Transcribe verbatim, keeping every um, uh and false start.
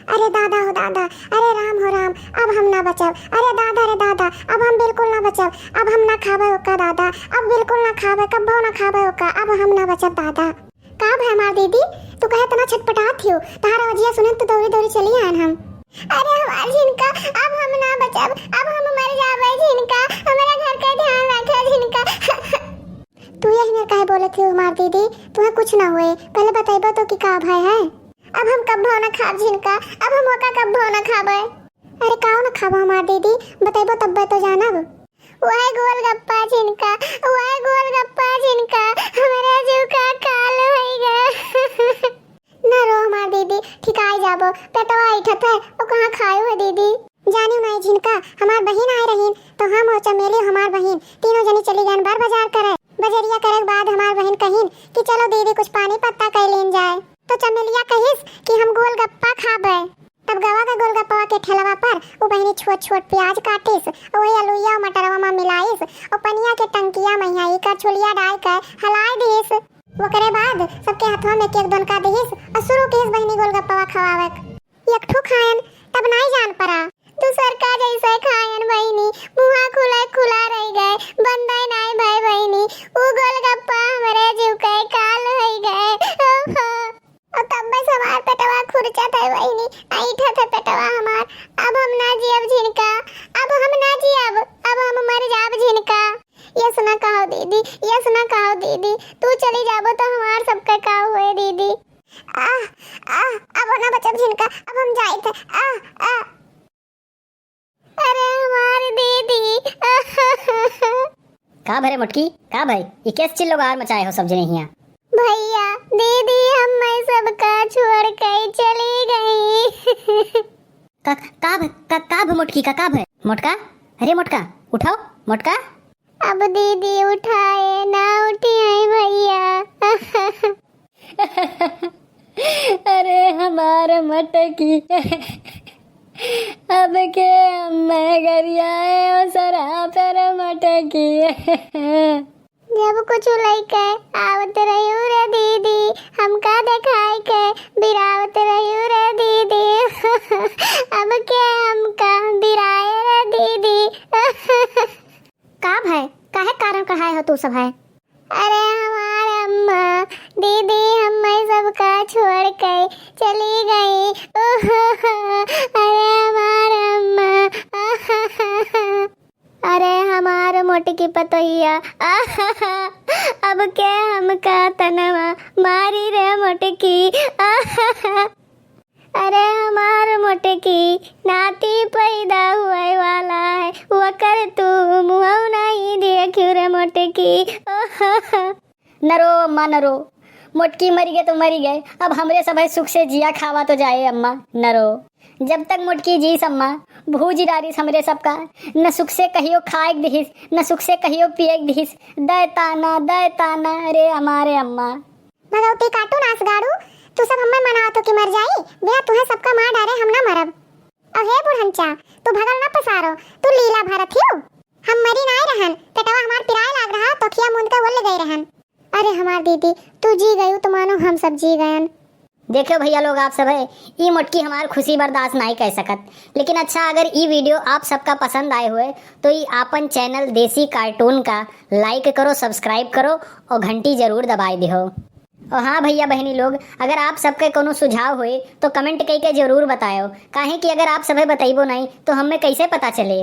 अरे दादा हो दादा, अरे राम हो राम, अब हम ना बचब। अरे दादा रे दादा, अब हम बिल्कुल ना बचब। अब हम ना खाबे ओका दादा, अब बिल्कुल ना खाबे, कब्बो ना खाबे ओका, अब हम ना बचब दादा। का भय हमार दीदी, तू काहे इतना छटपटात हियो? तहार आवाजिया सुने तो दौड़ी दौड़ी चली आयन हम। अरे हमार झिनका, अब हम ना बचब, अब हम मर जाबे झिनका, हमरा घर के ध्यान रखे झिनका। तू यही में काहे बोलत हियो हमार दीदी, तुहे कुछ ना होए, पहले बतैबो तो कि का भय है? अब हम कब्बो ना खाब झिनका, अब हम ओका कब्बो ना खाबे। अरे काओ ना खाबो हमार दीदी, बतैबो तब्बे तो जानब। वह गोलगप्पा झिनका, वह गोलगप्पा झिनका, हमरे जीव का काल होई गे। ना रो हमार दीदी, ठिकाई जाबो, पेटवा ऐठत है, ओ कहाँ खायो है दीदी? जानियो नाई झिनका, हमार बहिन आए रहीन, तो हम और चमेली हमार बहिन, तीनों जनी चली गयन बार बाजार करे। बजरिया करे के बाद हमार बहिन कहिन कि चलो दीदी कुछ पानी पत्ता कइ लेन जाए। तो चमेलिया कहिस कि हम गोलगप्पा खाबे। तब गवा के गोलगप्पवा के ठेलवा पर उ बहिनी छोट छोट प्याज काटिस, और वही अलुइया और मटरवा में मिलाइस, और पनिया के टंकिया में यहाँ ई करछुलिया डाल के हलाए दिस। ओकरे बाद सबके हथवा में एक एक दोनका दिहिस और शुरू किहिस बहिनी गोलगप्पवा खवावे। एक ठो खायन, तब नाई जान परा। दूसर का जैसे खायन बहिनी, मुँहा खुला खुला रह गए, बंदे नाई भय बहिनी, उ गोलगप्पा हमरे जीव के काल होई गए। ओहो। और तब बस हमार पेटवा खुरचत है बहिनी, ऐठत है पेटवा हमार। अब हम ना जियब झिनका, अब हम ना जियब, अब हम मर जाब झिनका। यस ना कहो दीदी, यस ना कहो दीदी, तू चली जाबो तो हमार सबके का होए दीदी। आह, आह, अब ना बचब झिनका, अब हम जाइत है। आह, आह। अरे हमार दीदी। का भरे मोटकी, का भाई, ये कैस चिल्लो गार मचाए हो सब जने हियाँ? भैया, दीदी हम्मे सबका छोड़ के चली गई। का, का भ-, का, का भ मोटकी का, का भ-, मोटका? अरे मोटका, उठाओ, मोटका। अब दीदी उठाए ना उठिए भैया। अरे हमार मोटकी, अब के हम्मे गरियाए ओ सरा पर मोटकी। जब कुछ लइके आवत रहियो रे दीदी, हमका देखाई के बिरावत रहियो रे दीदी। अब के हमका बिराए रे दीदी। का भय, काहे कारण कहाए हो तू सब है? अरे हमार अम्मा, दीदी हम्मे सबका छोड़ के चली गई। अरे हमार अम्मा। अरे हमार मोटकी पतोहिया, अब के हमका तनवा मारी रे मोटकी। अरे हमार मोटकी, नाती पैदा हुए वाला है, वकर तू मुँह नहीं देखियो रे मोटकी। न रो अम्मा, न रो। मोटकी मरी गए तो मरी गए, अब हमरे सब है सुख से जिया खावा तो जाए अम्मा, न रो। जब तक मोटकी जीस अम्मा, भूजी डारिस हमरे सबका, न सुख से कहियो खाए के दिहिस, न सुख से कहियो पिए के दिहिस। दय ताना, दय ताना, अरे हमारे अम्मा। भगवती काटू नास गाड़ू, तू सब हम्मे मनावत हो कि मर जाई, बिना तुहे सबका मार डारे हम ना मरब। अब हे बुढ़नचा, तू भगल ना पसारो, तू लीला भरत हियो। हम मरी नाय रहन, पेटवा हमार पिराए लाग रहा, तो खिया मूंद के ओल गए रहन। अरे हमार दीदी, तू जी गयू तो मानो हम सब जी गयन। देखियो भैया लोग, आप सब है, ई मोटकी हमार खुशी बर्दाश्त नाई कर सकत। लेकिन अच्छा, अगर ई video आप सबका पसंद आए हुए तो ई आपन channel देसी cartoon का like करो, subscribe करो और घंटी जरूर दबाए दिहो। और हाँ भैया बहनी लोग, अगर आप सबके कोनो सुझाव होए तो comment कई के जरूर बतायो, काहे कि अगर आप सभे बतैबो नहीं तो हमें कैसे पता चले।